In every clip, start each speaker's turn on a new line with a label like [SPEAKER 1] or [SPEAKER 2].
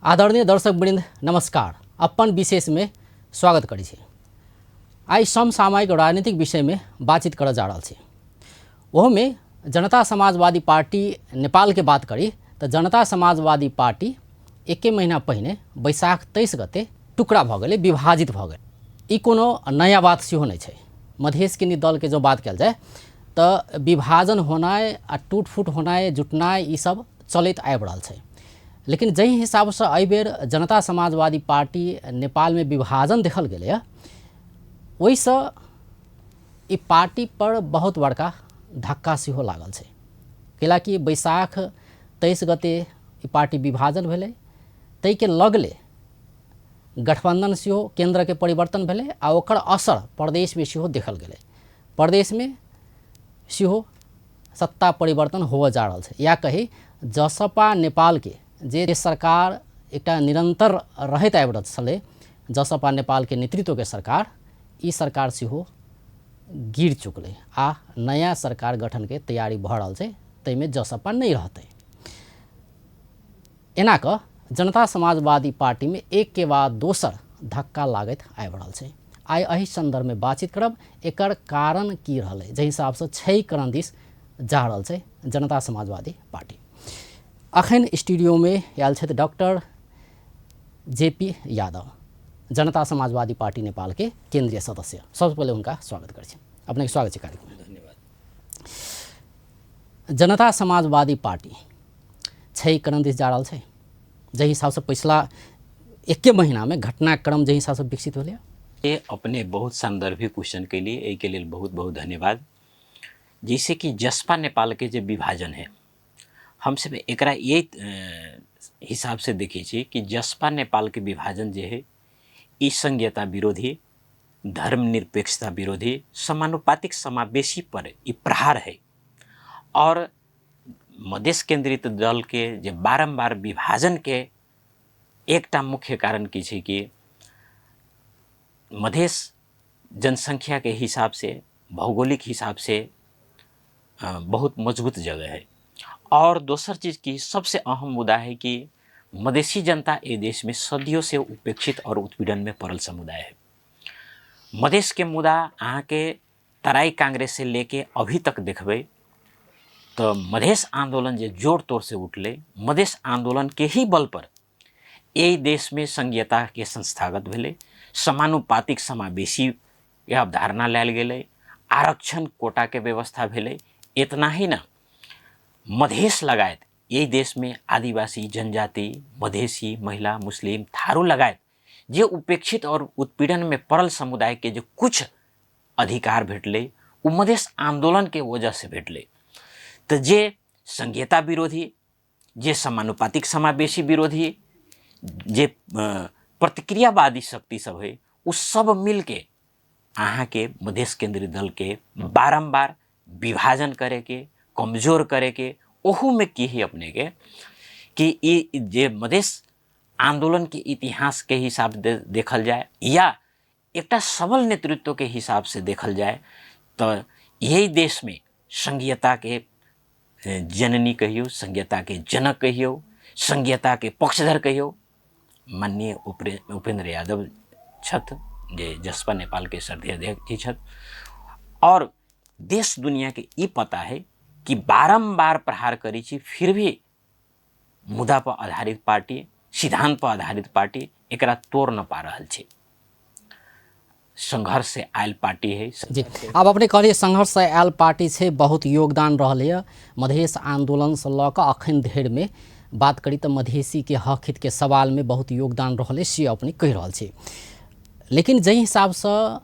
[SPEAKER 1] आदरणीय दर्शक वृंद नमस्कार। अपन विशेष में स्वागत करै छी। आइ समसामयिक राजनीतिक विषय में बातचीत करऽ जा रहल छी। ओहोमे जनता समाजवादी पार्टी नेपाल के बात करी तऽ जनता समाजवादी पार्टी एके महीना पहिने बैसाख 23 गते टुकड़ा भऽ गेलै, विभाजित भऽ गेलै। ई कोनो नया बात सेहो नहि छै। मधेश केन्द्रित दलके जँ बात कयल जाय तऽ विभाजन होनाइ आ टूट फूट होनाइ जुटनाइ ई सब चलैत आबि रहल छै। लेकिन जाहि हिसाबसँ एहिबेर जनता समाजवादी पार्टी नेपालमे विभाजन देखल गेलैए ओहिसँ ई पार्टी पर बहुत बड़का धक्का सेहो लागल छै। कैलाकि बैसाख 23 गते ई पार्टी विभाजन भेलै, ताहिके लगले गठबन्धन सेहो केन्द्रके परिवर्तन भेलै आ ओकर असर प्रदेशमे सेहो देखल गेलै। प्रदेशमे सेहो सत्ता परिवर्तन होबऽ जा रहल छै। या कही जसपा नेपालके जे सरकार एकटा निरन्तर रहैत आबि रहल छलै, जसपा नेपालके नेतृत्वके सरकार, ई सरकार सेहो गिर चुकलै आ नया सरकार गठनके तैयारी भऽ रहल छै, ताहिमे जसपा नहि रहतै। एना कऽ जनता समाजवादी पार्टीमे एक के बाद दोसर धक्का लागैत आबि रहल छै। आइ एहि सन्दर्भमे बातचीत करब, एकर कारण की रहलै जाहि हिसाबसँ क्षयीकरण दिस जा रहल छै जनता समाजवादी पार्टी। अखन स्टूडियोमे आयल छथि डॉक्टर जे पी यादव, जनता समाजवादी पार्टी नेपालके केंद्रीय सदस्य। सबसँ पहिले हुनका स्वागत करै छी। अपनेके स्वागत छै कार्यक्रममे।
[SPEAKER 2] धन्यवाद।
[SPEAKER 1] जनता समाजवादी पार्टी क्षयीकरण दिस जा रहल छै जाहि हिसाबसँ पिछला एके महीनामे घटनाक्रम जाहि हिसाबसँ विकसित भेलै।
[SPEAKER 2] ये अपने बहुत संदर्भिक क्वेश्चन के लिए एहिके लेल बहुत बहुत धन्यवाद। जैसे कि जसपा नेपाल के जे विभाजन है, हम सब एकरा ये हिसाब से देखै छी कि जसपा नेपाल के विभाजन जे है ई संघीयता विरोधी, धर्मनिरपेक्षता विरोधी, समानुपातिक समावेशी पर ई प्रहार है। और मधेश केंद्रित दल के जे बारम्बार विभाजन के एकटा मुख्य कारण की छै कि मधेश जनसंख्या के हिसाब से, भौगोलिक हिसाब से बहुत मजबूत जगह है। और दोसर चीज़ की सबसे अहम मुद्दा है कि मधेसी जनता ये देश में सदियों से उपेक्षित और उत्पीड़न में पड़ल समुदाय है। मधेश के मुद्दा अहाँ के तराई कांग्रेस से लेके अभी तक देखबै तो मधेश आंदोलन जे जोर तोड़ से उठले, मधेश आंदोलन के ही बल पर एहि देश में संघीयता के संस्थागत भेलै, समानुपातिक समावेशी के अवधारणा लायल गेलै, आरक्षण कोटा के व्यवस्था भेलै। इतना ही ना, मधेश लगायत एहि देश में आदिवासी, जनजाति, मधेसी, महिला, मुस्लिम, थारू लगायत जे उपेक्षित और उत्पीड़न में पड़ल समुदाय के जे कुछ अधिकार भेटलै ओ मधेश आंदोलन के वजह से भेटलै। तो जे संघीयता विरोधी, जे समानुपातिक समावेशी विरोधी, जे प्रतिक्रियावादी शक्ति सब है, ओ सब मिलके अहाँके मधेश केंद्रीय दल के बारम्बार विभाजन करेके, कमजोर करेके, ओहूमे की है अपने के कि ई जे मधेश आंदोलन के इतिहास के हिसाब देखल जाए या एकटा सबल नेतृत्व के हिसाब से देखल जाए तो यही देश में संघीयता के जननी कहियो, संघीयता के जनक कहियो, संघीयता के पक्षधर कहियो, माननीय उपेंद्र यादव छथि जे जसपा नेपाल के श्रद्धेय अध्यक्ष जी छथि। और देश दुनिया के ई पता है कि बारम्बार प्रहार करै छी फिर भी मुद्दा पर आधारित पार्टी, सिद्धांत पर आधारित पार्टी एकरा तोड़ न पा रहल छै। संघर्ष से आयल पार्टी है।
[SPEAKER 1] जी, आब अपने कहलिए संघर्ष से आयल पार्टी छै, बहुत योगदान रहल यऽ मधेश आंदोलन से लऽ कऽ अखन धरिमे बात करी तऽ मधेसीके हक हितके सवालमे बहुत योगदान रहल से अपने कहि रहल छी। लेकिन जाहि हिसाबसँ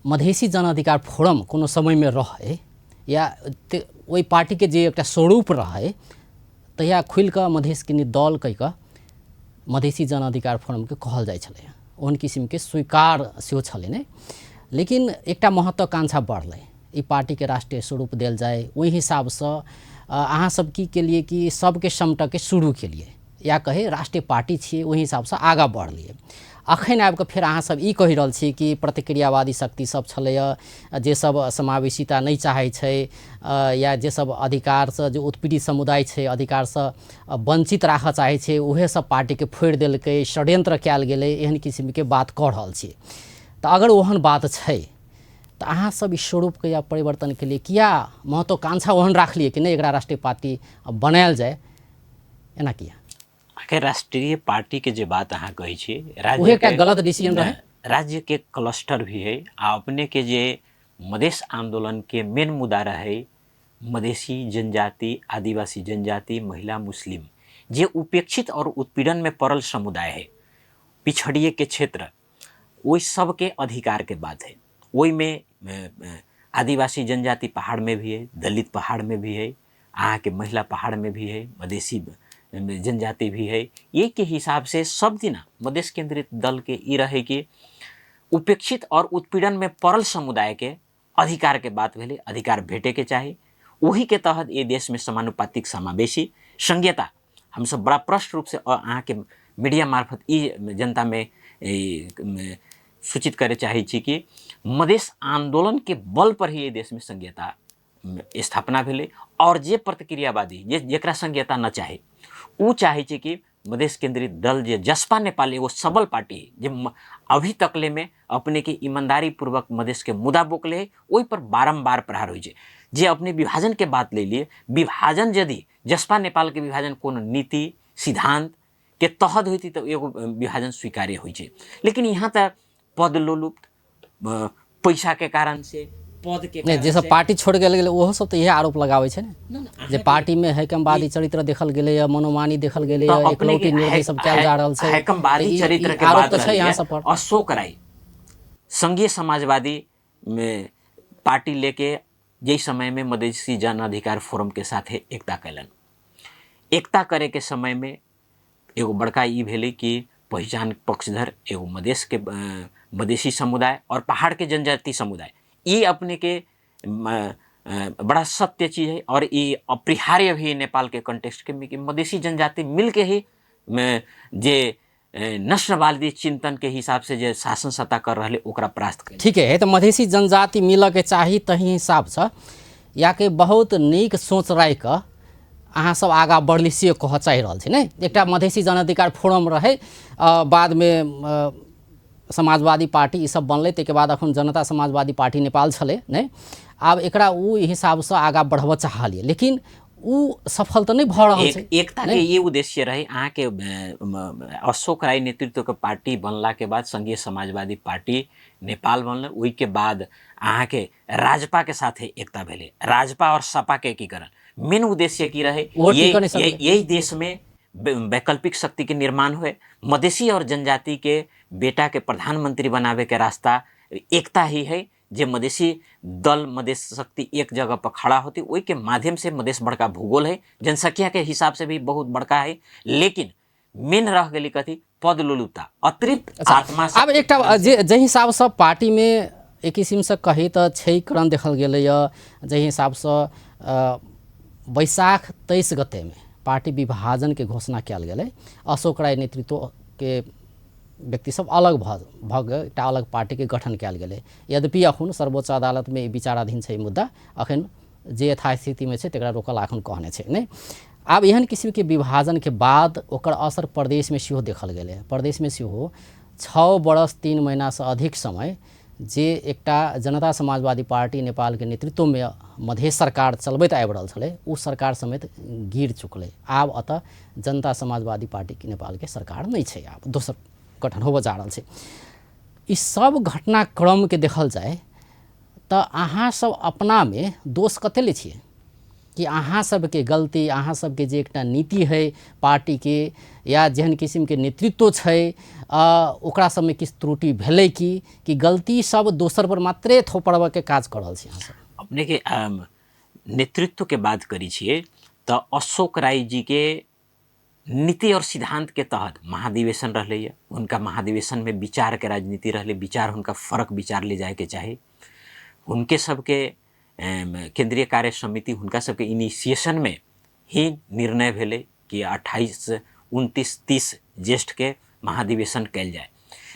[SPEAKER 1] मधेसी जन अधिकार फोरम कोनो समयमे रहै या ओहि पार्टीके जे एकटा स्वरूप रहै तहिया खुलि कऽ मधेश किनी दल कहि कऽ मधेसी जन अधिकार फोरमके कहल जाइ छलै, ओहन किसिमके स्वीकार सेहो छलै नहि। लेकिन एकटा महत्वाकांक्षा बढ़लै, ई पार्टीके राष्ट्रीय स्वरूप देल जाय, ओहि हिसाबसँ अहाँ सब की केलिए कि सबके समटके शुरू केलिए या कहे राष्ट्रीय पार्टी छियै ओहि हिसाबसँ आगाँ बढ़लिए। अखन आबि कऽ फेर अहाँसभ ई कहि रहल छी कि प्रतिक्रियावादी शक्ति सब छलैए, जे सब समावेशिता नहि चाहै छै या जे सब अधिकारसँ जे उत्पीड़ित समुदाय छै अधिकारसँ वञ्चित राखऽ चाहै छै, उएह सब पार्टीके फोड़ि देलकै, षड्यंत्र कयल गेलै, एहन किसिमके बात कऽ रहल छी। तऽ अगर ओहन बात छै तऽ अहाँ सब ई स्वरूपके या परिवर्तनके लिए किया महत्वाकांक्षा ओहन राखलियै कि नहि एकरा राष्ट्रीय पार्टी बनायल जाय, एना किया?
[SPEAKER 2] अहाँके राष्ट्रीय पार्टी के जे बात अहाँ कहै छी,
[SPEAKER 1] राज्य एकटा गलत डिसीजन रहे।
[SPEAKER 2] राज्य के क्लस्टर भी है आ अपने के जे मधेश आंदोलन के मेन मुद्दा रहे मधेशी जनजाति, आदिवासी जनजाति, महिला, मुस्लिम जे उपेक्षित और उत्पीड़न में पड़ल समुदाय है, पिछड़िए के क्षेत्र, ओहि सबके अधिकार के बात है। ओहिमे आदिवासी जनजाति पहाड़ में भी है, दलित पहाड़ में भी है, अहाँके महिला पहाड़ में भी है, मधेसी जनजाति भी है। ये के हिसाब से सब दिना मधेश केंद्रित दल के ई रहे कि उपेक्षित और उत्पीड़न में पड़ल समुदाय के अधिकार के बात भेलै, अधिकार भेटे के चाही। ओही के तहत ये देश में समानुपातिक समावेशी संघीयता हमसब बड़ा प्रष्ट रूप से अहाँके मीडिया मार्फत ई जनता में सूचित करे चाहै छी कि मधेश आंदोलन के बल पर ही ये देश में संघीयता स्थापना भेलै। और जे प्रतिक्रियावादी जे जकरा संघीयता न चाही उ चाहै छै कि मधेश केंद्रित दल जे जसपा नेपाल एगो सबल पार्टी है जे अभी तकले में अपने के ईमानदारी पूर्वक मधेश के मुद्दा बोकले है, ओहि पर बारम्बार प्रहार होइ छै। जे अपने विभाजन के बात ले लिए, विभाजन यदि जसपा नेपाल के विभाजन कोनो नीति सिद्धांत के तहत होती तो एगो विभाजन स्वीकार्य होइ छै, लेकिन यहाँ तक पद लोलुप्त पैसा के कारण से पद के
[SPEAKER 1] नहीं, जे सब पार्टी छोड़ के गेलै ओहो सब तऽ इएह आरोप लगाबै छै ने जे पार्टी में हैकमवादी चरित्र देखल गेलै या मनोमानी देखल गेलै या एकलौटी निर्णय सब कयल जा रहल छै।
[SPEAKER 2] हैकमवादी चरित्र के
[SPEAKER 1] आरोप तऽ छै यहाँ सब पर।
[SPEAKER 2] अशोक राय संघीय समाजवादी में पार्टी लेके जै समय में मधेसी जन अधिकार फोरम के साथे एकता कैलन, एकता करे के समय में एगो बड़का ई भेलै कि पहिचान पक्षधर एगो मधेश के मधेसी समुदाय और पहाड़ के जनजाति समुदाय, ई अपने के बड़ा सत्य चीज है और ई अपरिहार्य भी है नेपाल के कंटेक्स्ट के में कि मधेसी जनजाति मिल के ही जे नस्लवादी चिंतन के हिसाब से जे शासन सत्ता कर रहे ओकरा परास्त कर।
[SPEAKER 1] ठीक है, तो मधेसी जनजाति मिलऽ के चाही तही हिसाब से या के बहुत नीक सोच राखि कऽ अहाँ सब आगाँ बढ़ली से कहऽ चाहि रहल छी ने। एकटा मधेसी जनअधिकार फोरम रहै, बादमे समाजवादी पार्टी ई सब बनलै, ताहिके बाद अखन जनता समाजवादी पार्टी नेपाल छलै ने। आब एकरा ओ हिसाबसँ आगाँ बढ़बऽ चाहलियै, लेकिन ओ सफल तऽ नहि भऽ रहल छै।
[SPEAKER 2] एकता के ये उद्देश्य रहे अहाँके अशोक राय नेतृत्व के पार्टी बनला के बाद संघीय समाजवादी पार्टी नेपाल बनलै, ओहिके बाद अहाँके राजपा के साथे एकता भेलै, राजपा और सपा के एकीकरण। मेन उद्देश्य की रहे यही देश में वैकल्पिक शक्ति के निर्माण हुए, मधेसी और जनजाति के बेटा के प्रधानमंत्री बनावे के रास्ता एकता ही है। जे मधेसी दल मधेश शक्ति एक जगह पर खड़ा होती ओहि के माध्यम से मधेश बड़का भूगोल है, जनसंख्या के हिसाब से भी बहुत बड़का है, लेकिन मेन रह गेली कथी पद लोलुपता अतिरिक्त आत्मा।
[SPEAKER 1] आब एकटा जे जाहि हिसाबसँ पार्टीमे एक किसिमसँ कही तऽ क्षयीकरण देखल गेलैए, जाहि हिसाबसँ बैसाख 23 गतेमे पार्टी विभाजनके घोषणा कयल गेलै, अशोक राय नेतृत्वके व्यक्ति सब अलग भऽ कऽ एकटा अलग पार्टीके गठन कयल गेलै। यद्यपि अखन सर्वोच्च अदालतमे ई विचाराधीन छै मुद्दा, अखन जे यथास्थितिमे छै तकरा रोकल अखन कहने छै नहि। आब एहन किसिमके विभाजनके बाद ओकर असर प्रदेशमे सेहो देखल गेलै। प्रदेशमे सेहो 6 बरस 3 महीनासँ अधिक समय जे एकटा जनता समाजवादी पार्टी नेपालके नेतृत्वमे मधेश सरकार चलबैत आबि रहल छलै, ओ सरकार समेत गिर चुकलै। आब अतऽ जनता समाजवादी पार्टी नेपालके सरकार नहि छै, आब दोसर गठन होबऽ जा रहल छै। ई सब घटनाक्रमके देखल जाय तऽ अहाँ सब अपनामे दोष कते लै छियै कि अहाँ सबके गलती, अहाँ सबके जे एकटा नीति है पार्टीके या जेहन किसिमके नेतृत्व छै ओकरा सबमे किछु त्रुटि भेलै कि गलती सब दोसर पर मात्रे थोपड़बऽके काज कऽ रहल छी अहाँ सब?
[SPEAKER 2] अपने के नेतृत्व के बात करै छियै तऽ अशोक राय जी के नीति और सिद्धांत के तहत महाधिवेशन रहलै, हुनका महाधिवेशन में विचार के राजनीति रहलै, विचार हुनका फर्क विचार ले जाए के चाही। हुनके सबके केंद्रीय कार्य समिति हुनका सबके इनिशिएशन में ही निर्णय भेलै कि 28, 29, 30 ज्येष्ठ के महाधिवेशन कयल जाए।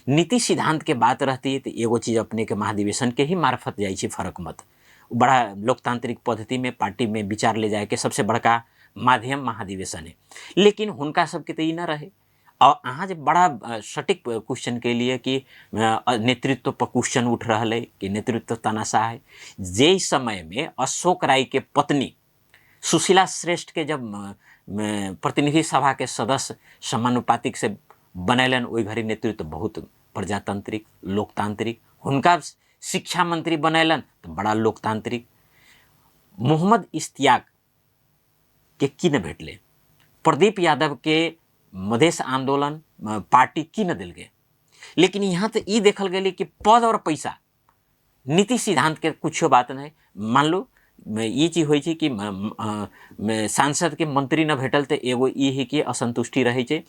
[SPEAKER 2] नीति सिद्धांत के बात रहती है तो एगो चीज अपने के महाधिवेशन के ही मार्फत जाइ छै फरक मत। बड़ा लोकतांत्रिक पद्धति में पार्टी में विचार ले जाए के सबसे बड़का माध्यम महाधिवेशन है। लेकिन हुनका सबके तो ई न रहे। और अहाँ जे बड़ा सटीक क्वेश्चन के लिए कि नेतृत्व पर क्वेश्चन उठ रहा है कि नेतृत्व तानाशाह है। जे समय में अशोक राय के पत्नी सुशीला श्रेष्ठ के जब प्रतिनिधि सभा के सदस्य समानुपातिक से बनैलन, ओहि घड़ी नेतृत्व बहुत प्रजातांत्रिक लोकतांत्रिक, हुनका शिक्षा मंत्री बनैलन तो बड़ा लोकतांत्रिक। मोहम्मद इश्तियाक के की न भेटले, प्रदीप यादव के मधेश आंदोलन पार्टी की न दिल गए। लेकिन यहाँ तो ई देखल गेलै कि पद और पैसा, नीति सिद्धांत के कुछो बात नहीं। मान लो ई चीज होइ छै कि सांसद के मंत्री न भेटल तो एगो ई है कि असंतुष्टि रहै छै।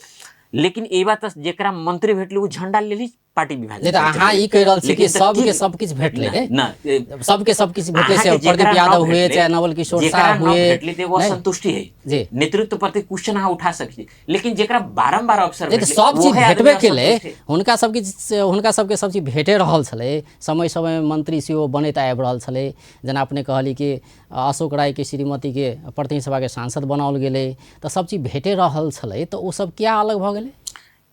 [SPEAKER 2] लेकिन ई बात जेकरा मंत्री भेटलै ओ झंडा लेली पार्टी विभाजन।
[SPEAKER 1] नहीं तो अहाँ ई कहि रहल छी कि सबके सब किछु भेटलै रे,
[SPEAKER 2] न
[SPEAKER 1] सबके सब किछु भेटलै, से प्रदीप यादव हुए चाहे नवल किशोर साह हुए,
[SPEAKER 2] भेटलै तो एगो असंतुष्टि है
[SPEAKER 1] जी।
[SPEAKER 2] नेतृत्व प्रति क्वेश्चन अहाँ उठा सकै छी। लेकिन जेकरा बारंबार अवसर
[SPEAKER 1] भेटलै सब चीज भेटबे केलै, हुनका सब किछु हुनका सबके सब चीज भेटे रहल छलै। समय समयमे मंत्री सेहो बनैत आबि रहल छलै। जेना अपने कहली कि अशोक रायके श्रीमतीके प्रतिनिधि सभाके सांसद बनाओल गेलै, तऽ सब चीज भेटे रहल छलै, तऽ ओ सब किया अलग भऽ गेलै?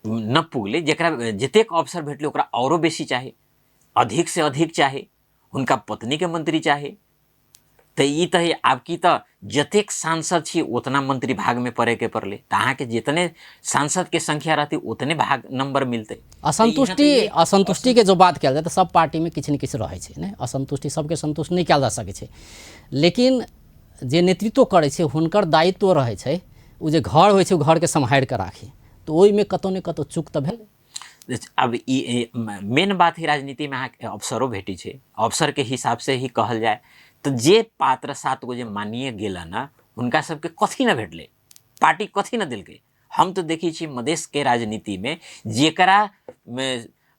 [SPEAKER 2] न पुगलै। जेकरा जतेक अवसर भेटलै ओकरा औरो बेसी चाही, अधिक से अधिक चाही, हुनका पत्नीके मंत्री चाही। तऽ ई तऽ आब की तऽ जतेक सांसद छी उतना मंत्री भागमे पड़ैके पड़लै, तऽ अहाँके जितने सांसदके संख्या रहतै उतने भाग नंबर मिलतै।
[SPEAKER 1] असंतुष्टि असंतुष्टिके जो बात कयल जाय तऽ सब पार्टीमे किछु ने किछु रहै छै ने असंतुष्टि, सबके संतुष्ट नहि कयल जा सकै छै। लेकिन जे नेतृत्व करै छै हुनकर दायित्व रहै छै ओ जे घर होइ छै ओ घरके सम्हारि कऽ राखी, तऽ ओहिमे कतहु ने कतहु चूक तऽ भेलै।
[SPEAKER 2] अब ई मेन बात है राजनीतिमे अहाँके अवसरो भेटै छै, अवसरके हिसाबसँ ही कहल जाय तऽ जे पात्र 7 गो जे मानिए गेलन ने हुनका सबके कथी न भेटलै, पार्टी कथी न देलकै। हम तऽ देखै छी मधेशके राजनीतिमे जेकरा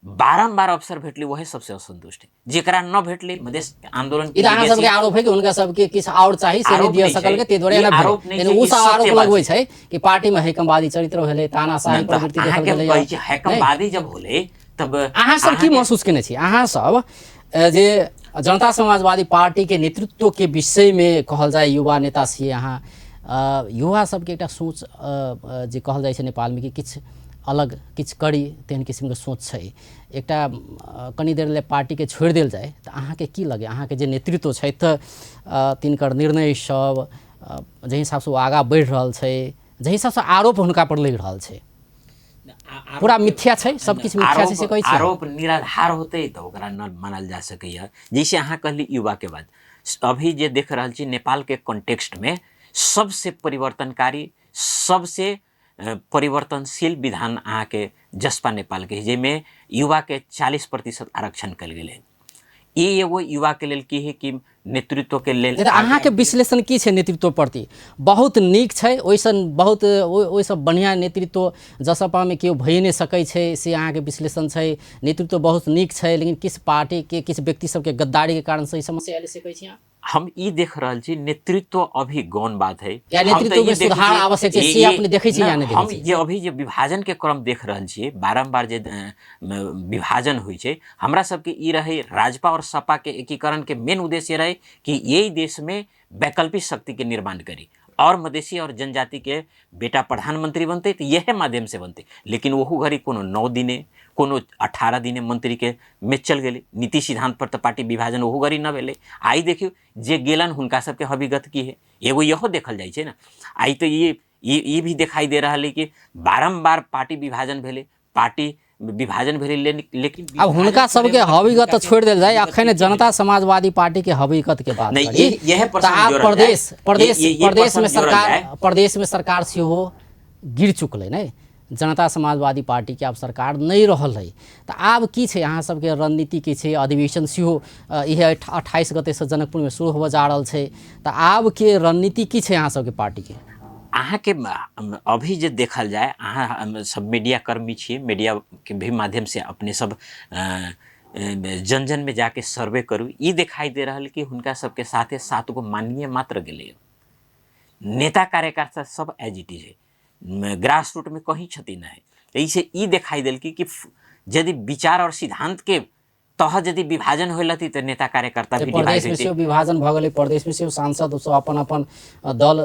[SPEAKER 2] बारम्बार अवसर भेटलै वही सबसे असंतुष्ट है, जेकरा न भेटलै मधेश आंदोलन
[SPEAKER 1] के अहाँ सबके आरोप है कि हुनका सबके किछु आओर चाही से नहि दिअ सकल के, ताहि दुआरे एना भेल। लेकिन ओ सब आरोप लगबै छै कि पार्टी में हैकमवादी चरित्र भेलै, तानाशाही प्रवृत्ति देखल गेलै।
[SPEAKER 2] कहै छै हैकमवादी जब होलै तब
[SPEAKER 1] अहाँ सब की महसूस केने छी? अहाँ सब जे जनता समाजवादी पार्टी के नेतृत्व के विषय में कहल जाय युवा नेता छियै अहाँ, युवा सबके एकटा सोच जे कहल जाइ छै नेपालमे कि किछु अलग किछु करी तेहन किसिमके सोच छै, एकटा कनी देर लेल पार्टीके छोड़ि देल जाय तऽ अहाँके की लगै? अहाँके जे नेतृत्व छथि तिनकर निर्णय सब जाहि हिसाबसँ ओ आगाँ बढ़ि रहल छै, जाहि हिसाबसँ आरोप हुनका पर लागि रहल छै, पूरा मिथ्या छै, सब किछु मिथ्या छै से कहै छी?
[SPEAKER 2] आरोप निराधार होतै तऽ ओकरा न मानल जा सकैए। जैसे अहाँ कहली युवाके बात, अभी जे देख रहल छी नेपालके कॉन्टेक्स्टमे सबसे परिवर्तनकारी सबसे परिवर्तनशील विधान अहाँके जसपा नेपालके है, जाहिमे युवाके 40% आरक्षण कयल गेलै। ई एगो युवाके लेल की है कि नेतृत्वके लेल।
[SPEAKER 1] अहाँके विश्लेषण की छै नेतृत्व प्रति? बहुत नीक छै, ओहिसँ बहुत ओहिसँ बढ़िआँ नेतृत्व जसपामे केओ भइए नहि सकै छै से अहाँके विश्लेषण छै। नेतृत्व बहुत नीक छै, लेकिन किछु पार्टीके किछु व्यक्ति सबके गद्दारीके कारणसँ ई समस्या आयल से कहै छी अहाँ?
[SPEAKER 2] हम ई देख रहल छी नेतृत्व अभी गौण बात है,
[SPEAKER 1] या नेतृत्व में सुधार आवश्यक छै से अपने देखै छी या नहि देखै
[SPEAKER 2] छी? हम जे अभी जे विभाजन के क्रम देख रहल छी, बारंबार जे विभाजन होइ छै, हमरा सबके ई रहै राजपा और सपा के एकीकरण के मेन उद्देश्य रहे कि यही देश में वैकल्पिक शक्ति के निर्माण करी और मधेसी और जनजाति के बेटा प्रधानमंत्री बनते तो यह माध्यम से बनते। लेकिन ओहू घड़ी कोनो 9 दिने कोनो 18 दिने मंत्री के में चल गेलै, नीति सिद्धांत पर तो पार्टी विभाजन ओहू घड़ी न भेलै। आइ देखियौ जे गेलन हुनका सबके हकीकत की है, एगो इहो देखल जाइ छै ने। आइ तो ये भी दिखाई दे रहल है कि बारम्बार पार्टी विभाजन भेलै, पार्टी विभाजन भेलै, लेकिन
[SPEAKER 1] अब हुनका सबके हकीकत तऽ छोड़ि देल जाय, अखन जनता समाजवादी पार्टी के हकीकत के बात
[SPEAKER 2] करी
[SPEAKER 1] तऽ आब प्रदेश प्रदेश प्रदेश में सरकार, प्रदेश में सरकार सेहो गिर चुकलै ने, जनता समाजवादी पार्टी के आब सरकार नहि रहल है, तऽ आब की छै अहाँ सबके रणनीति की छै? अधिवेशन सेहो इहे 28 गते से जनकपुर में शुरू होबऽ जा रहल छै, तऽ आब के रणनीति की छै अहाँ सबके पार्टी के?
[SPEAKER 2] अहाँके अभी जे देखल जाय, अहाँ सब मीडिया कर्मी छियै, मीडिया के भी माध्यम से अपने सब जन जन में जाके सर्वे करू, ई दिखाई दे रहल कि हुनका सबके साथे 7 गो माननीय मात्र गेलै, नेता कार्यकर्ता सब एज it is है, ग्रास रूट में कहीं क्षति नहीं है। एहिसे ई दिखाई देलकै कि यदि विचार और सिद्धांत के तहत यदि विभाजन होय लती तऽ नेता कार्यकर्ता भी डिवाइड
[SPEAKER 1] प्रदेश में
[SPEAKER 2] होते।
[SPEAKER 1] सेहो विभाजन भऽ गेलै, प्रदेश में सेहो सांसद सब अपन अपन दल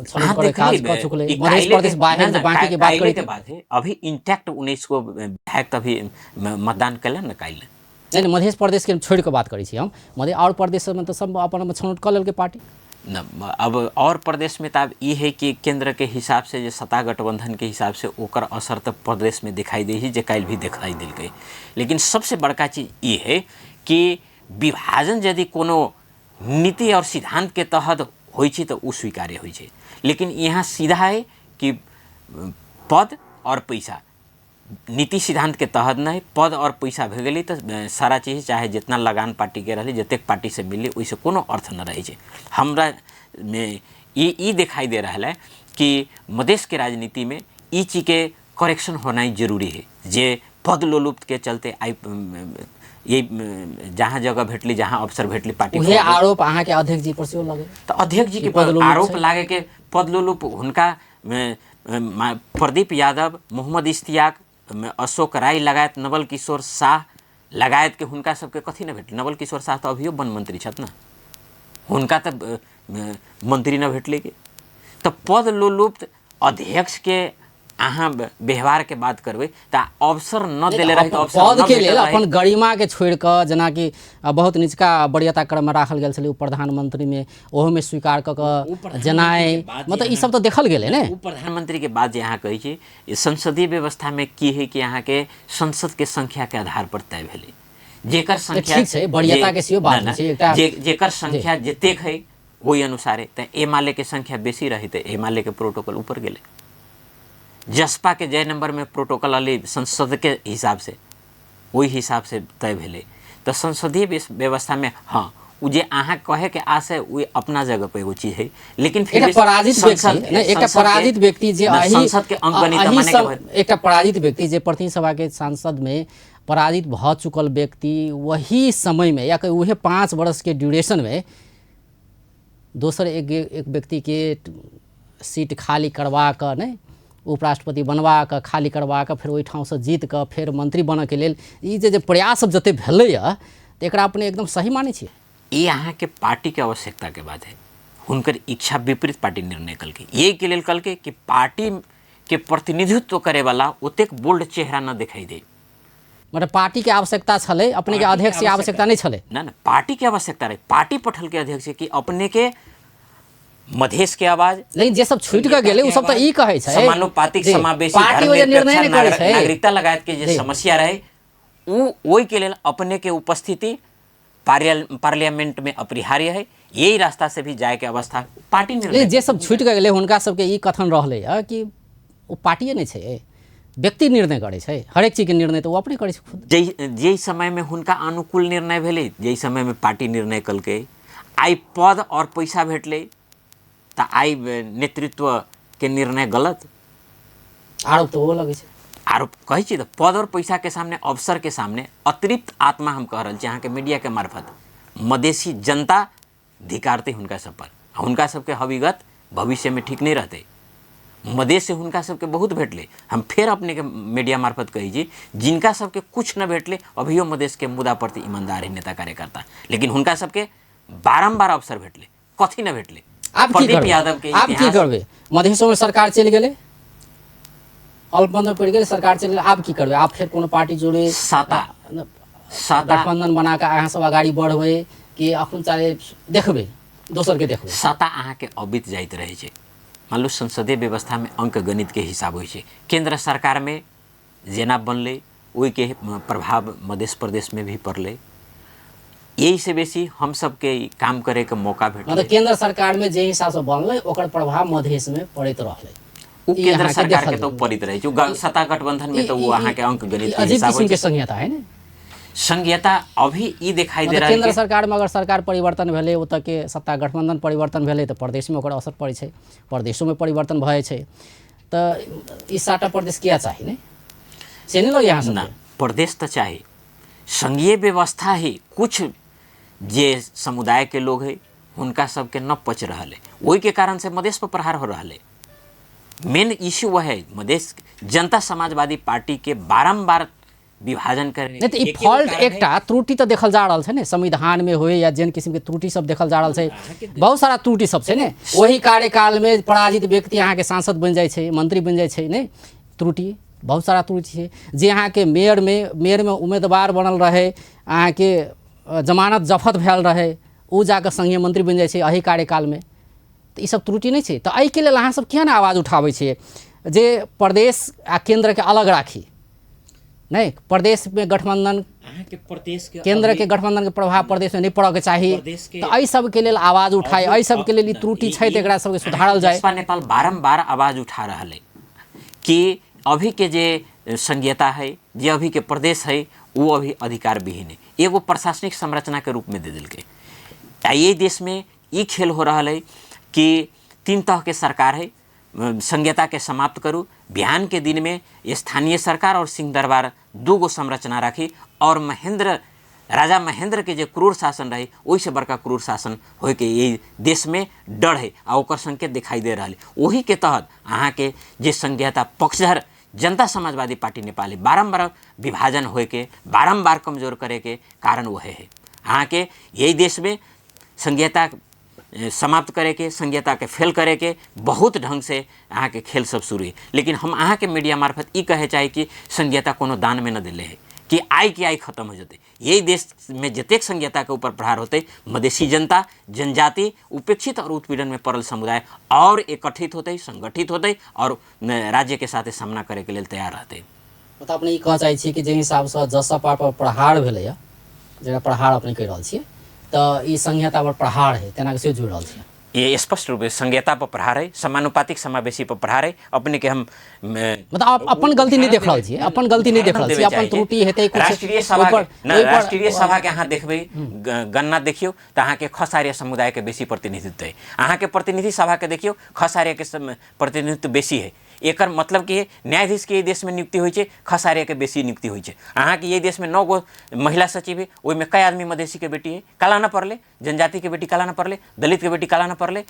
[SPEAKER 1] छनौट करे काज कऽ चुकलै। मधेश प्रदेश बाहर जे बाकी के बात
[SPEAKER 2] करी के बात है, अभी इंटैक्ट 19 को विधायक तऽ अभी मतदान कयलन ने काल्हि।
[SPEAKER 1] नहीं नहीं, मधेश प्रदेश के छोड़ि कऽ बात करै छी हम, मधे और प्रदेश सबमे तऽ सब अपन अपन छनौट कऽ लेलकै पार्टी
[SPEAKER 2] न। अब और प्रदेश में तो अब ई है कि केंद्र के हिसाब से जे सत्ता गठबंधन के हिसाब से ओकर असर तो प्रदेश में दिखाई दे ही, जे काल्हि भी दिखाई देलकै। लेकिन सबसे बड़का चीज ई है कि विभाजन यदि कोनो नीति और सिद्धांत के तहत होइ छै तऽ ओ स्वीकार्य होइ छै, लेकिन यहाँ सीधा है कि पद और पैसा, नीति सिद्धांत के तहत नहीं, पद और पैसा भए गेलै तऽ सारा चीज चाहे जितना लगान पार्टी के रहलै, जतेक पार्टी से मिललै, ओहिसँ कोनो अर्थ न रहै छै। हमरा मे ई दिखाई दे रहल है कि मधेश के राजनीति में ई चीज के करेक्शन होना ही जरूरी है, जे पद लोलुप्त के चलते आई ये जहाँ जगह भेटली, जहाँ अवसर भेटली पार्टी
[SPEAKER 1] उहे आरोप अहाँ के अध्यक्ष जी पर सेहो लगे।
[SPEAKER 2] तऽ अध्यक्ष जी के
[SPEAKER 1] पद लोलुप
[SPEAKER 2] आरोप
[SPEAKER 1] छै।
[SPEAKER 2] लागे के पद लोलुप हुनका प्रदीप यादव, मोहम्मद इश्तियाक, अशोक राय लगायत नवल किशोर शाह लगायत के हुनका सबके कथी नहि भेटलै। नवल किशोर शाह तऽ अभियो वन मंत्री छथि ने, हुनका तऽ मंत्री नहि भेटलै के। तऽ पद लोलुप्त अध्यक्ष के अहाँ व्यवहार के बात करबै तऽ अवसर न देले रही तऽ अवसर
[SPEAKER 1] पद
[SPEAKER 2] न
[SPEAKER 1] के
[SPEAKER 2] भेटल
[SPEAKER 1] लेल
[SPEAKER 2] रही।
[SPEAKER 1] अपन गरिमा के छोड़ि कऽ, जेनाकि बहुत निचका वरीयता क्रम में राखल गेल छलै ओ प्रधानमंत्री में, ओहोमे स्वीकार कऽ कऽ जेनाइ, मतलब ई सब तऽ देखल गेलै ने।
[SPEAKER 2] ओ प्रधानमंत्री के बात जे अहाँ कहै छी, ई संसदीय व्यवस्था में की है कि अहाँ के संसद के संख्या के आधार पर तय भेलै, जेकर संख्या
[SPEAKER 1] ठीक छै, वरीयता के सेहो बात
[SPEAKER 2] ना,
[SPEAKER 1] होइ छै, एकटा
[SPEAKER 2] जेकर संख्या जतेक है ओहि अनुसारे, तऽ एमाले के संख्या बेसी रही तऽ एमाले के प्रोटोकॉल ऊपर गेलै, जसपा के जय नंबर में प्रोटोकॉल अलै संसद के हिसाब से, ओहि हिसाब से तय भेलै। तऽ संसदीय व्यवस्था में हाँ ओ जे अहाँ कहे के आश है ओ अपना जगह पे एगो चीज है, लेकिन फिर
[SPEAKER 1] एकटा
[SPEAKER 2] भी
[SPEAKER 1] पराजित
[SPEAKER 2] संसद
[SPEAKER 1] व्यक्ति नहीं, एकटा
[SPEAKER 2] संसद के-
[SPEAKER 1] पराजित व्यक्ति जे
[SPEAKER 2] ना,
[SPEAKER 1] अही
[SPEAKER 2] संसद के अंकगणित
[SPEAKER 1] अही
[SPEAKER 2] माने के
[SPEAKER 1] सब
[SPEAKER 2] बाद-
[SPEAKER 1] एकटा पराजित व्यक्ति जे प्रतिनिधि सभा के सांसद में पराजित भऽ चुकल व्यक्ति वही समय में या उहे 5 वर्ष के ड्यूरेशन में दोसर एक व्यक्ति के सीट खाली करवा कऽ नहि उपराष्ट्रपति बनवा कऽ खाली करवा कऽ फेर ओहिठामसँ जीत कऽ फेर मंत्री बनऽके लेल ई जे प्रयास सब जते भेलैए तऽ एकरा अपने एकदम सही मानै छियै?
[SPEAKER 2] ई अहाँके पार्टीके आवश्यकताके बात है, हुनकर इच्छा विपरीत पार्टी निर्णय कलकै, यही के लेल कलकै कि पार्टी के प्रतिनिधित्व करे वाला ओतेक बोल्ड चेहरा न दिखाई दे।
[SPEAKER 1] मतलब पार्टी के आवश्यकता छलै, अपने के अध्यक्ष के आवश्यकता नहीं छलै?
[SPEAKER 2] ना ना, पार्टी के आवश्यकता रहे, पार्टी पठल के अध्यक्ष कि अपने के मधेश के आवाज,
[SPEAKER 1] लेकिन जे सब छूट के गेलै ओ सब तऽ ई कहै छै
[SPEAKER 2] समानुपातिक
[SPEAKER 1] जी,
[SPEAKER 2] समावेशी
[SPEAKER 1] पार्टी ओ जे निर्णय
[SPEAKER 2] धर्मनिरपेक्ष
[SPEAKER 1] नहि करै छै।
[SPEAKER 2] नागरिकता लगायत के जे समस्या रहे उ ओहि के लेल अपने के उपस्थिति पार्लियामेंट में अपरिहार्य है, यही रास्ता से भी जाए के अवस्था पार्टी निर्णय।
[SPEAKER 1] लेकिन जे सब छूट के गेलै हुनका सबके ई कथन रहलै है कि ओ पार्टिए नहि छै, व्यक्ति निर्णय करै छै, हरेक चीजके निर्णय तऽ ओ अपने करै छै खुद।
[SPEAKER 2] जै समय में हुनका अनुकूल निर्णय भेलै, जै समय में पार्टी निर्णय कलकै, आइ पद और पैसा भेटलै तऽ आइ नेतृत्व के निर्णय गलत
[SPEAKER 1] आरोप तऽ ओहो लगै छै।
[SPEAKER 2] आरोप कहै छी तऽ पद और पैसा के सामने, अवसर के सामने अतिरिक्त आत्मा हम कह रहल छी अहाँके मीडिया के मार्फत, मधेशी जनता धिकारतै हुनका सब पर, हुनका सबके हविगत भविष्य में ठीक नहीं रहतै। मधेश से हुनका सबके बहुत भेटलै, हम फेर अपने के मीडिया मार्फत कहै छी जिनका सबके कुछ न भेटलै अभियो मधेश के मुद्दा प्रति ईमानदार है नेता कार्यकर्ता, लेकिन हुनका सबके बारम्बार अवसर भेटलै, कथी न भेटलै।
[SPEAKER 1] आब की
[SPEAKER 2] प्रदीप
[SPEAKER 1] करबै?
[SPEAKER 2] यादव के
[SPEAKER 1] आब की
[SPEAKER 2] इतिहास
[SPEAKER 1] करबै? मधेशो में सरकार चलि गेलै, अल्पबंधन पड़ि गेलै, सरकार चलि गेलै, आब की करबै? आब फेर कोनो पार्टी जोड़े
[SPEAKER 2] साता
[SPEAKER 1] गठबंधन बना कऽ अहाँ सब अगाडि बढ़बै कि अखन चाहे देखबै दोसर के देखबै?
[SPEAKER 2] सत्ता अहाँके अबित जाइत रहै छै। मान लो संसदीय व्यवस्था में अंक गणित के हिसाब होइ छै, केंद्र सरकार में जेना बनलै ओहिके प्रभाव मध्य प्रदेश में भी पड़लै, यही से बेसी हम सबके काम करे के मौका भेटलै।
[SPEAKER 1] मतलब केंद्र सरकार में जे हिसाब से बनलै ओकर प्रभाव मधेश में पड़ैत रहलै।
[SPEAKER 2] उ
[SPEAKER 1] ई
[SPEAKER 2] केंद्र
[SPEAKER 1] अहाँके
[SPEAKER 2] सरकार के
[SPEAKER 1] देखल
[SPEAKER 2] तो पड़ैत रहै छै, उ सत्ता गठबंधन में तो वो अहाँके अंक गणित के
[SPEAKER 1] अजीब
[SPEAKER 2] हिसाब
[SPEAKER 1] किस्म
[SPEAKER 2] होइ
[SPEAKER 1] के
[SPEAKER 2] छै।
[SPEAKER 1] संहिता है ने?
[SPEAKER 2] संघीयता अभी ई दिखाई दे
[SPEAKER 1] मतलब
[SPEAKER 2] रहल
[SPEAKER 1] केंद्र
[SPEAKER 2] कि
[SPEAKER 1] सरकार में अगर सरकार परिवर्तन भेलै, ओतऽ के सत्ता गठबंधन परिवर्तन भेलै तऽ प्रदेश में ओकर असर पड़ै छै, प्रदेशो में परिवर्तन भऽ जाइ छै, तऽ ई सातटा प्रदेश किया चाही ने? से नहि लगैए अहाँ
[SPEAKER 2] ना,
[SPEAKER 1] सबके?
[SPEAKER 2] प्रदेश तऽ चाही, संघीय व्यवस्था ही कुछ जे समुदाय के लोग है हुनका सबके न पच रहल है, ओहि के कारण से मधेश पर प्रहार हो रहल है। मेन इश्यू वह है, मधेश जनता समाजवादी पार्टी के बारम्बार विभाजन करे।
[SPEAKER 1] नहि तऽ ई फॉल्ट एकटा त्रुटि तऽ देखल जा रहल छै ने, संविधानमे होय या जेहन किसिमके त्रुटि सब देखल जा रहल छै, बहुत सारा त्रुटि सब छै ने। ओही कार्यकालमे पराजित व्यक्ति अहाँके सांसद बनि जाइ छै, मंत्री बनि जाइ छै ने, त्रुटि बहुत सारा त्रुटि छै। जे अहाँके मेयरमे उम्मीदवार बनल रहै, अहाँके जमानत जफत भेल रहै, ओ जाकऽ संघीय मंत्री बनि जाइ छै एही कार्यकालमे, तऽ ई सब त्रुटि नहि छै। तऽ एहिके लेल अहाँ सब किया नहि आवाज उठाबै छियै जे प्रदेश आ केन्द्रके अलग राखी? नहि, प्रदेशमे गठबंधन
[SPEAKER 2] अहाँके प्रदेश के
[SPEAKER 1] केंद्र के गठबंधन के प्रभाव प्रदेश में नहीं पड़ऽ के चाही,
[SPEAKER 2] प्रदेश के
[SPEAKER 1] तऽ एहि सबके लेल आवाज उठाए, एहि सबके लेल ई त्रुटि छै तऽ एकरा सबके सुधारल जाय।
[SPEAKER 2] जसपा नेपाल बारम्बार आवाज उठा रहल है कि अभी के जे संघीयता है, जे अभी के प्रदेश है, वो अभी अधिकार विहीन है, एगो प्रशासनिक संरचना के रूप में दे देलकै। आ ये देश में ई खेल हो रहल है कि तीन तह के सरकार है, संघीयता के समाप्त करू, बिहान के दिन में स्थानीय सरकार और सिंह दरबार दू गो संरचना राखी और महेंद्र राजा महेंद्र के जे क्रूर शासन रहे ओहिसँ बड़का क्रूर शासन होइके यही देश में डर है आ ओकर संकेत दिखाई दे रहल है। ओही के तहत अहाँके जे संघीयता पक्षधर जनता समाजवादी पार्टी नेपाल है, बारम्बार विभाजन होइके, बारम्बार कमजोर करैके कारण वह है। अहाँके यही देश में संघीयता समाप्त करैके, संघीयताके फेल करैके बहुत ढंग से अहाँके खेल सब शुरू है। लेकिन हम अहाँके मीडिया मार्फत ई कहे चाही कि संघीयता कोनो दान में न दिले है कि आइ के आइ खत्म हो जेतै। यही देश में जतेक संघीयता के ऊपर प्रहार होते, मधेसी जनता, जनजाति, उपेक्षित और उत्पीड़न में पड़ल समुदाय और एकत्रित होते, संगठित होते और राज्य के साथे सामना करे के लेल तैयार रहते।
[SPEAKER 1] मतलब अपने ई कहऽ चाहै छियै कि जाहि हिसाबसँ जसपा पर प्रहार भेलैए, जकरा प्रहार अपने कहि रहल छियै, तऽ ई संघीयता पर प्रहार है, तेना के सेहो जुड़ि रहल छियै।
[SPEAKER 2] ये स्पष्ट रूप से संघीयता पर प्रहार है, समानुपातिक समावेशी पर प्रहार है। अपने के हम
[SPEAKER 1] मतलब आप अपन गलती नहीं देख रहल छियै, अपन गलती नहीं देख रहल छियै, अपन त्रुटि हेतै कुछ
[SPEAKER 2] राष्ट्रीय सभा
[SPEAKER 1] ओहिपर
[SPEAKER 2] के, न,
[SPEAKER 1] ओहिपर
[SPEAKER 2] राष्ट्रीय सभा के अहाँ देखबै, गणना देखियौ तऽ अहाँके खसार्य समुदाय के बेसी प्रतिनिधित्व है। अहाँके प्रतिनिधि सभा के देखियौ, खसार्य के प्रतिनिधित्व बेसी है। एकर मतलब कि न्यायाधीश के देश में नियुक्ति होइ छै, खसार्य के बेसी नियुक्ति होइ छै। अहाँके ये देश में 9 गो महिला सचिव है, ओहिमे कई आदमी मधेसी के बेटी है, काला न पड़ले, जनजाति के बेटी काला न पड़ले, दलित के बेटी काला न पड़ले।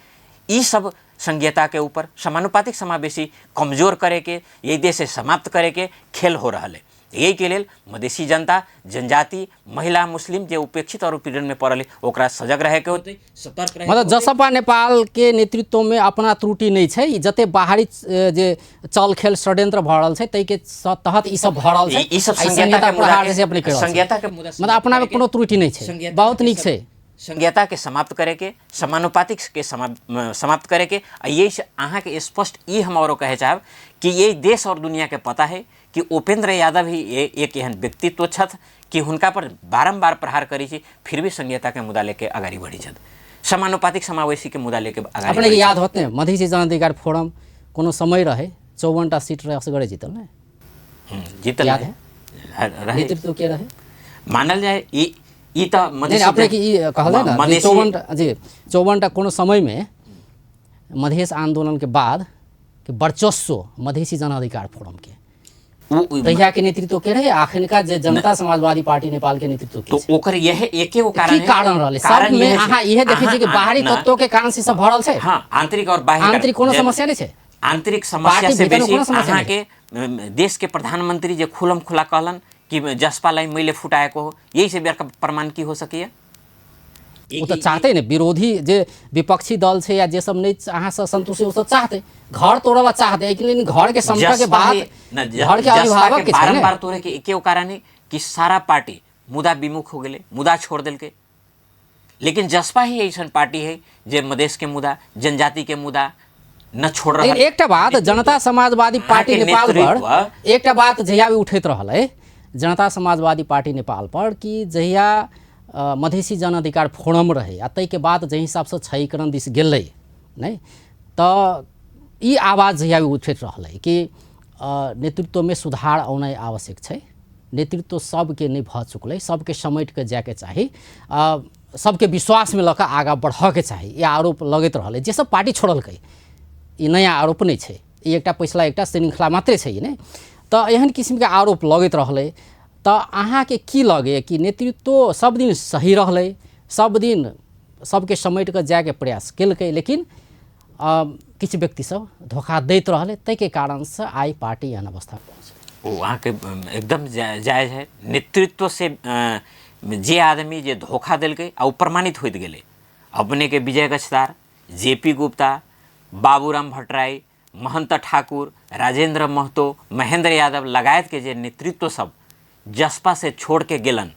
[SPEAKER 2] ई सब संघीयता के ऊपर समानुपातिक समावेशी कमजोर करे के, यही देश से समाप्त करे के खेल हो रहा है। यही के लेल मधेसी जनता, जनजाति, महिला, मुस्लिम जे उपेक्षित और उत्पीड़न में पड़ल है, ओकरा सजग रहे के होतै, सतर्क रहे के
[SPEAKER 1] मतलब
[SPEAKER 2] होतै।
[SPEAKER 1] जसपा नेपाल के नेतृत्व में अपना त्रुटि नहीं छै, ई जते बाहरी जे चल खेल षड्यंत्र भऽ रहल छै ताहि के तहत ई सब भऽ रहल छै।
[SPEAKER 2] ई सब
[SPEAKER 1] आ ई
[SPEAKER 2] संघीयता
[SPEAKER 1] संघीयता
[SPEAKER 2] के मुद्दा
[SPEAKER 1] प्रहार
[SPEAKER 2] के
[SPEAKER 1] से अपने कहि रहल छै।
[SPEAKER 2] संघीयता के मुद्दा
[SPEAKER 1] मतलब अपना में
[SPEAKER 2] के
[SPEAKER 1] कोनो त्रुटि नहीं छै,
[SPEAKER 2] संघीयता
[SPEAKER 1] बहुत
[SPEAKER 2] के
[SPEAKER 1] नीक
[SPEAKER 2] सब
[SPEAKER 1] छै।
[SPEAKER 2] संघीयता के समाप्त करे के, समानुपातिक के समाप्त करे के, आ यही से अहाँके स्पष्ट ई हम औरो कहे चाहब कि यही देश और दुनिया के पता है कि उपेंद्र यादव ही एक एहन व्यक्तित्व छथि कि हुनका पर बारम्बार प्रहार करै छी, फिर भी संघीयता के मुद्दा लेके अगाडि बढ़ै छथि, समानुपातिक समावेशी के मुद्दा लेके अगाडि
[SPEAKER 1] अपने के
[SPEAKER 2] बढ़ै
[SPEAKER 1] याद
[SPEAKER 2] छथि।
[SPEAKER 1] होत ने, मधेसी जनाधिकार फोरम कोनो समय रहे 54टा सीट रहे, असगरे जीतल ने?
[SPEAKER 2] जीतल
[SPEAKER 1] याद
[SPEAKER 2] रहे।
[SPEAKER 1] है?
[SPEAKER 2] रहे।
[SPEAKER 1] नेतृत्व के रहे?
[SPEAKER 2] मानल जाए ई तऽ
[SPEAKER 1] नहीं,
[SPEAKER 2] मधेसी
[SPEAKER 1] अपने के ई कहल जाए ना, जे
[SPEAKER 2] मधेसी
[SPEAKER 1] जी, 54टा कोनो समय में मधेश आंदोलन के बाद के वर्चस्व मधेसी जनाधिकार फोरम के तहिया के नेतृत्व के रहे, आखिरका जे जनता समाजवादी पार्टी नेपाल के नेतृत्व के
[SPEAKER 2] तो
[SPEAKER 1] छै।
[SPEAKER 2] ओकर यह एके गो कारण
[SPEAKER 1] की कारण रहलै?
[SPEAKER 2] कारण
[SPEAKER 1] सब में
[SPEAKER 2] इहे छै।
[SPEAKER 1] अहाँ इहे देखै छियै कि बाहरी तत्व के कारण से सब भरल छै।
[SPEAKER 2] हाँ, आंतरिक और बाहरी
[SPEAKER 1] आंतरिक कोनो
[SPEAKER 2] जे
[SPEAKER 1] समस्या नहीं छै।
[SPEAKER 2] आंतरिक समस्या
[SPEAKER 1] पार्टी
[SPEAKER 2] से
[SPEAKER 1] भीतर
[SPEAKER 2] बेसी
[SPEAKER 1] कोनो समस्या नहीं
[SPEAKER 2] अहाँके, देश के प्रधानमंत्री जे खुलम खुला कहलन कि जसपालाई मैले फुटाएको हो, यही से बड़का प्रमाण की हो सकैया?
[SPEAKER 1] ओ तऽ चाहते ने विरोधी जे विपक्षी दल छै या जे सब नहीं अहाँ से संतुष्ट, ओ सब चाहते घर तोड़वा चाहते, लेकिन घर के समटा के
[SPEAKER 2] जसपा
[SPEAKER 1] बाद
[SPEAKER 2] ही- न,
[SPEAKER 1] घर के
[SPEAKER 2] जसपा
[SPEAKER 1] अभिभावक
[SPEAKER 2] के
[SPEAKER 1] के छै ने।
[SPEAKER 2] बारम्बार तोड़े के एके कारण है कि सारा पार्टी मुदा विमुख हो गेलै, मुदा छोड़ देलकै। लेकिन जसपा ही ऐसा पार्टी है जे मधेश के मुदा, जनजाति के मुदा न छोड़ रहा।
[SPEAKER 1] लेकिन एकटा बात जनता समाजवादी पार्टी
[SPEAKER 2] अहाँके
[SPEAKER 1] नेपाल पर
[SPEAKER 2] नेतृत्व
[SPEAKER 1] एकटा बात जहिया भी उठैत रहल है जनता समाजवादी पार्टी नेपाल पर कि जहिया मधेसी जनाधिकार फोरम रहे आ ताहिके बाद जाहि हिसाबसँ क्षयीकरण दिस गेलै नहि, तऽ ई आवाज जहिया भी उठैत रहलै कि नेतृत्वमे सुधार औनाइ आवश्यक छै, नेतृत्व सबके नहि भऽ चुकलै, सबके समेट कऽ जायके चाही, सबके विश्वासमे लऽ कऽ आगाँ बढ़ऽके चाही, ई आरोप लगैत रहलै। जे सब पार्टी छोड़लकै ई नयाँ आरोप नहि छै, ई एकटा पैसला एकटा श्रृङ्खला मात्रै छै ई नहि, तऽ एहन किसिमके आरोप लगैत रहलै। तऽ अहाँके की लगैए कि नेतृत्व सब दिन सही रहलै, सब दिन सबके समेट कऽ जायके प्रयास केलकै, लेकिन किछु व्यक्ति सब धोखा दैत रहलै, ताहिके कारणसँ आइ पार्टी एहन अवस्था पहुँचलै?
[SPEAKER 2] ओ अहाँके एकदम जायज है। नेतृत्व से जे आदमी जे धोखा देलकै आ ओ प्रमाणित होइत गेलै, अपनेके विजय गच्छदार, जे पी गुप्ता, बाबूराम भट्टराई, महंत ठाकुर, राजेंद्र महतो, महेंद्र यादव लगायतके जे नेतृत्व सब जसपा से छोड़ के गेलन,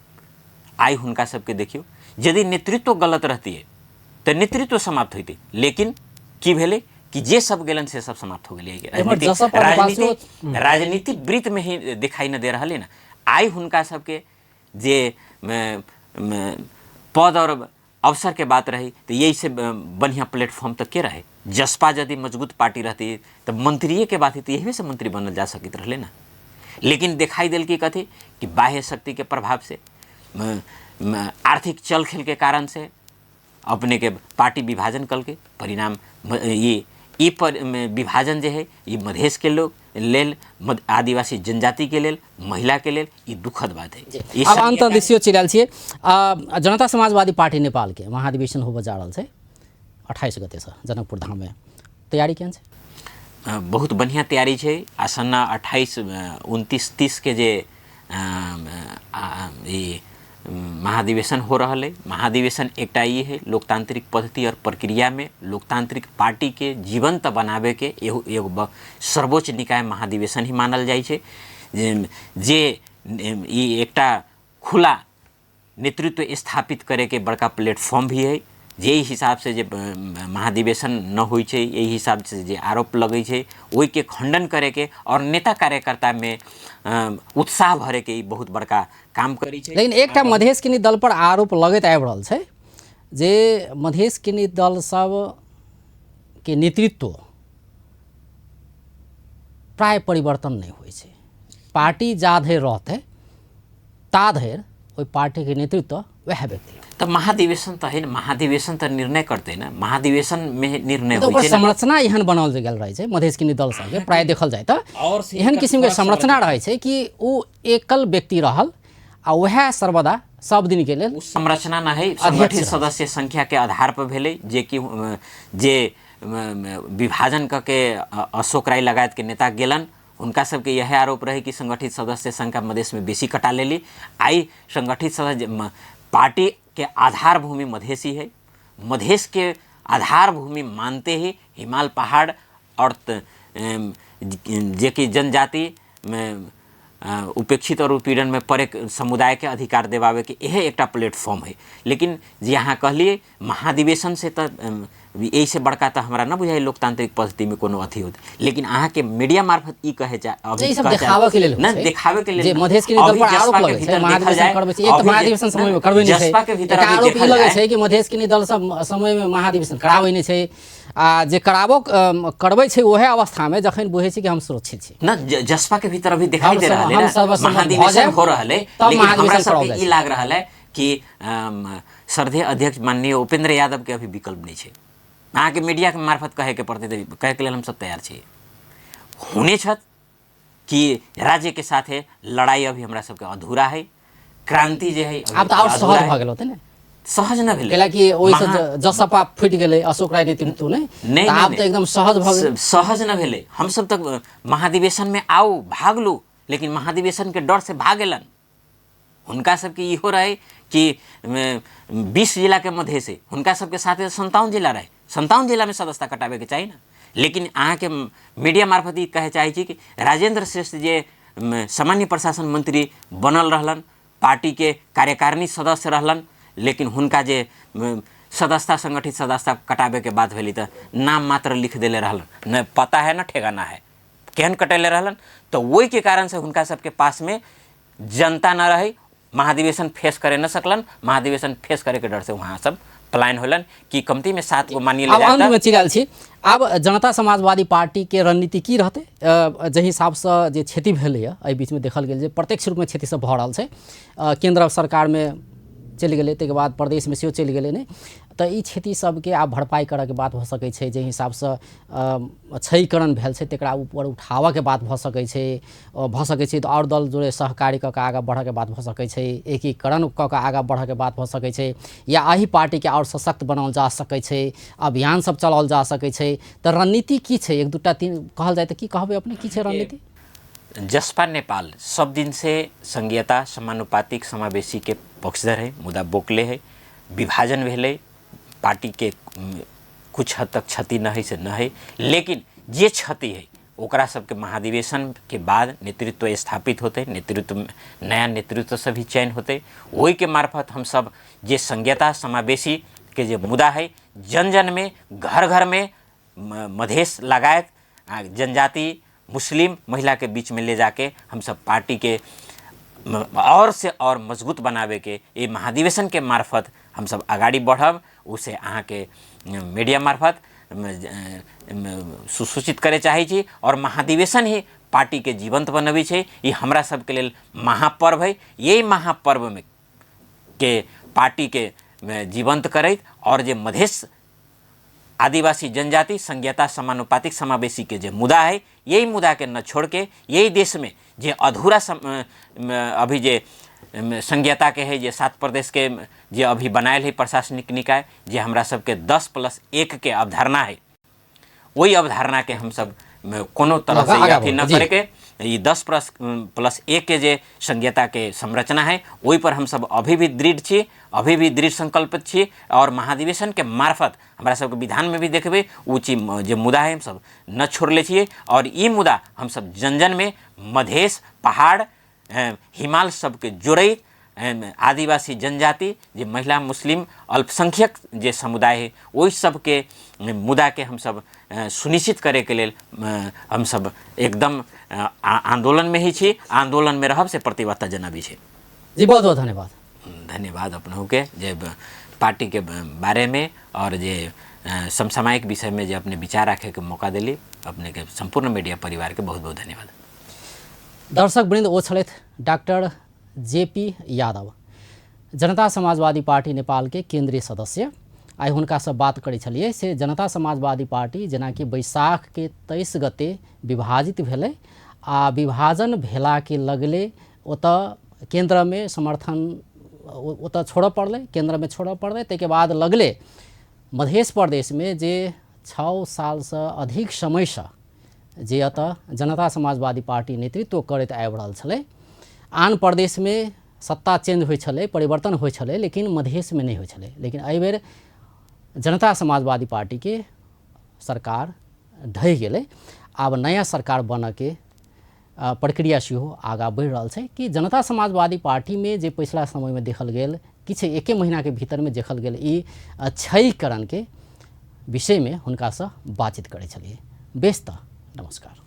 [SPEAKER 2] आइ हुनका सबके देखियौ यदि नेतृत्व गलत रहतियै तऽ नेतृत्व समाप्त होइतै, लेकिन की भेलै कि जे सब गेलन से सब समाप्त हो गेलै। राजनीति राजनीतिक वृत्त में ही दिखाई न दे रहल है ना। आइ हुनका सबके जे पद और अवसर के बात रही तो यही से बढ़िया प्लेटफॉर्म तक के रहे। जसपा यदि मजबूत पार्टी रहती तो मंत्रिये के बात ही तो यही से मंत्री बनल जा सकते रहे ना। लेकिन दिखाई दिल की कथी कि बाह्य शक्ति के प्रभाव से, आर्थिक चल खेल के कारण से अपने के पार्टी विभाजन कल के परिणाम ये पर विभाजन जे है ये मधेश के लोग लेल, आदिवासी जनजाति के लेल, महिला के लेल ये दुखद बात है।
[SPEAKER 1] अब अंत दिसियो चलि आयल छियै। जनता समाजवादी पार्टी नेपाल के महाधिवेशन होबऽ जा रहल छै 28 गते से जनकपुर धाम में, तैयारी केहन छै?
[SPEAKER 2] बहुत बढ़िया तैयारी छै। आसन्न 28, 29, 30 के जे ई महाधिवेशन हो रहल है, महाधिवेशन एकटा ई है लोकतांत्रिक पद्धति और प्रक्रिया में लोकतांत्रिक पार्टी के जीवंत बनावे के एगो सर्वोच्च निकाय महाधिवेशन ही मानल जाइ छै। जे ई एकटा खुला नेतृत्व स्थापित करे के बड़का प्लेटफॉर्म भी है। जे हिसाब से जे महाधिवेशन न होइ छै, एहि हिसाब से जे आरोप लगै छै ओहिके खंडन करे के और नेता कार्यकर्ता में उत्साह भरे के ई बहुत बड़का काम करै छै।
[SPEAKER 1] लेकिन एकटा मधेश केन्द्रित दल पर आरोप लगैत आबि रहल छै जे मधेश केन्द्रित दल सब के नेतृत्व प्राय परिवर्तन नहि होइ छै। पार्टी जा धरि रहतै ता धरि ओहि पार्टीके नेतृत्व वएह व्यक्ति।
[SPEAKER 2] तऽ महाधिवेशन तऽ है ने, महाधिवेशन तऽ निर्णय करतै ने, महाधिवेशन में निर्णय
[SPEAKER 1] होइ छै। संरचना एहन बनाओल गेल रहै छै मधेश केन्द्रित दल सबके, प्राय देखल जाय तऽ एहन किसिमके संरचना रहै छै कि ओ एकल व्यक्ति रहल आ वएह सर्वदा सब दिन के लेल।
[SPEAKER 2] संरचना न है, संगठित सदस्य संख्या के आधार पर भेलै, जे कि जे विभाजन कऽ के अशोक राय लगायत के नेता गेलन, हुनका सबके यह आरोप रहे कि संगठित सदस्य संख्या मधेश में बेसी कटा लेली। आइ संगठित सदस्य पार्टी के आधार भूमि मधेसी है, मधेश के आधार भूमि मानते ही हिमाल पहाड़ और जे कि जनजाति में उपेक्षित और उत्पीड़न में पड़े समुदाय के अधिकार देवावे के यह एकटा प्लेटफॉर्म है। लेकिन जे अहाँ कहलिए महाधिवेशन से तऽ एहिसँ बड़का तऽ हमरा न बुझाइ लोकतांत्रिक पद्धति में कोनो अथी होत। लेकिन अहाँके मीडिया मार्फत ई कहे
[SPEAKER 1] देखावे के लेल
[SPEAKER 2] न, देखावे के लेल
[SPEAKER 1] जे मधेश के दल पर आरोप लगै छै महाधिवेशन करबै छै, एक तऽ महाधिवेशन समय में करबै नहि छै,
[SPEAKER 2] जसपा के भीतर
[SPEAKER 1] आरोप ई लगै छै कि मधेश के दल सब समय में महाधिवेशन कराबै नहि छै, आ जे कराबो करबै छै ओहे अवस्था में जखन बुझै छै कि हम सुरक्षित छी
[SPEAKER 2] न। जसपा के भीतर अभी दिखाई दे रहल है महाधिवेशन हो रहल है, लेकिन हमरा सबके ई लाग रहल है कि श्रद्धेय अध्यक्ष माननीय उपेंद्र यादव के अभी विकल्प नहीं है। अहाँके मीडिया के मार्फत कहे के पड़तै तऽ कहे के लेल हम सब तैयार छी। होने छथि कि राज्य के साथे लड़ाई अभी हमरा सबके अधूरा है, क्रांति जे है
[SPEAKER 1] आब तऽ आओर सहज भऽ गेल होतै ने,
[SPEAKER 2] सहज न भेलै
[SPEAKER 1] कैला कि ओहिसँ जसपा फुटि गेलै अशोक राय नेतृत्व नहि,
[SPEAKER 2] नहि,
[SPEAKER 1] आब तऽ एकदम सहज भऽ गेलै।
[SPEAKER 2] सहज न भेलै। हम सब तऽ महाधिवेशन में आउ भागलू, लेकिन महाधिवेशन के डर से भाग गेलन। हुनका सबके इहो रहे कि 20 जिला के मधेश है, हुनका सबके साथे 57 जिला रहे, 57 जिला में सदस्यता कटाबे के चाही ना। लेकिन अहाँके मीडिया मार्फत ई कहे चाहै छी कि राजेंद्र श्रेष्ठ जे सामान्य प्रशासन मंत्री बनल रहलन, पार्टी के कार्यकारिणी सदस्य रहलन, लेकिन हुनका जे सदस्यता संगठित सदस्यता कटाबे के बात भेली तऽ नाम मात्र लिख देले रहलन, न पता है न ठेगाना है, केहन कटेले रहलन। तऽ ओहिके कारण से हुनका सबके पास में जनता न रहे, महाधिवेशन फेस करे न सकलन, महाधिवेशन फेस करे के डर से वहाँ सब पलायन होलन कि कमती में 7 गो मानिए
[SPEAKER 1] ले। अब अंत में चिराल छी, आब जनता समाजवादी पार्टी के रणनीति की रहतै? जाहि हिसाबसँ जे क्षति भेलैए एहि बीचमे देखल गेल जे प्रत्यक्ष रूपमे क्षति सब भऽ रहल छै, केंद्र सरकारमे चलि गेलै, ताहिके बाद प्रदेशमे सेहो चलि गेलै ने, तऽ ई क्षति सबके आब भरपाइ करऽके बात भऽ सकै छै। जाहि हिसाबसँ क्षयीकरण भेल छै तकरा ऊपर उठाबऽके बात भऽ सकै छै, भऽ सकै छै तऽ आओर दल जोड़े सहकार्य कऽ कऽ आगाँ बढ़ऽके बात भऽ सकै छै, एकीकरण कऽ कऽ आगाँ बढ़ऽके बात भऽ सकै छै, या एहि पार्टीके आओर सशक्त बनाओल जा सकै छै, अभियान सब चलाओल जा सकै छै। तऽ रणनीति की छै? एक दूटा तीन कहल जाय तऽ की कहबै अपने, की छै रणनीति?
[SPEAKER 2] जसपा नेपाल सब दिन से संघीयता समानुपातिक समावेशी के पक्षधर है, मुदा बोकले है। विभाजन भेलै, पार्टी के कुछ हद तक क्षति न है से न है, लेकिन जे क्षति है ओकरा सबके महाधिवेशन के बाद नेतृत्व स्थापित होते, नेतृत्व नया नेतृत्व सब भी चयन होते, ओहि के मार्फत हम सब जे संघीयता समावेशी के जे मुद्दा है जन जन में घर घर में मधेश लगायत जनजाति मुस्लिम महिला के बीच में ले जाके हम सब पार्टी के और से और मजबूत बनावे के ये महाधिवेशन के मार्फत हम सब अगाडि बढ़ब। उसे अहाँके मीडिया मार्फत सुसूचित करे चाहै छी। और महाधिवेशन ही पार्टी के जीवंत बनबै छै। ई हमरा सबके लेल महापर्व है। यही महापर्व में के पार्टी के जीवंत करैत और जे मधेश आदिवासी जनजाति संघीयता समानुपातिक समावेशी के जे मुद्दा है यही मुद्दा के न छोड़ के यही देश में जे अधूरा अभी जे संघीयता के है, जे 7 प्रदेश के जे अभी बनायल है प्रशासनिक निकाय, जे हमरा सबके 10+1 के अवधारणा है, वही अवधारणा के हम सब कोनो तरह से अथी न करके ये 10+1 के जे संघीयता के संरचना है वही पर हम सब अभी भी दृढ़ छी, अभी भी दृढ़ संकल्पित छी। और महाधिवेशन के मार्फत हमरा सबके विधान में भी देखबै ओ चीज जे मुद्दा है हम सब न छोड़ले छियै। और ई मुद्दा हम सब जन जन में मधेश पहाड़ हिमाल सबके जोड़ैत आदिवासी जनजाति जे महिला मुस्लिम अल्पसंख्यक जे समुदाय है ओहि सबके मुद्दा के हम सब सुनिश्चित करैके लेल हम सब एकदम आंदोलन में ही छी, आंदोलन में रहब से प्रतिबद्धता जनाबी छी।
[SPEAKER 1] जी बहुत बहुत धन्यवाद।
[SPEAKER 2] धन्यवाद अपनहु के जे पार्टी के बारे में और जे समसामयिक विषय में जे अपने विचार रखे के मौका दिली, अपने के संपूर्ण मीडिया परिवार के बहुत बहुत धन्यवाद।
[SPEAKER 1] दर्शक वृंद, ओ छलथि doctor JP Yadav, Janata Samajwadi party Nepal के केंद्रीय सदस्य। आइ हुनकासँ बात करै छलियै से जनता समाजवादी पार्टी जेनाकि बैसाख के 23 गते विभाजित भेलै आ विभाजन भेलाके लगले ओतऽ केन्द्रमे समर्थन ओतऽ छोड़ऽ पड़लै, केन्द्रमे छोड़ऽ पड़लै। ताहिके बाद लगले मधेश प्रदेशमे जे 6 सालसँ अधिक समयसँ जे एतऽ जनता समाजवादी पार्टी नेतृत्व करैत आबि रहल छलै, आन प्रदेशमे सत्ता चेंज होइ छलै, परिवर्तन होइ छलै, लेकिन मधेशमे नहि होइ छलै। लेकिन एहिबेर जनता समाजवादी पार्टीके सरकार ढहि गेलै। आब नया सरकार बनऽके प्रक्रिया सेहो आगाँ बढ़ि रहल छै। कि जनता समाजवादी पार्टीमे जे पछिला समयमे देखल गेल, किछु एके महीनाके भीतरमे देखल गेल ई क्षयीकरणके विषयमे हुनकासँ बातचीत करै छलियै। बेस तऽ नमस्कार।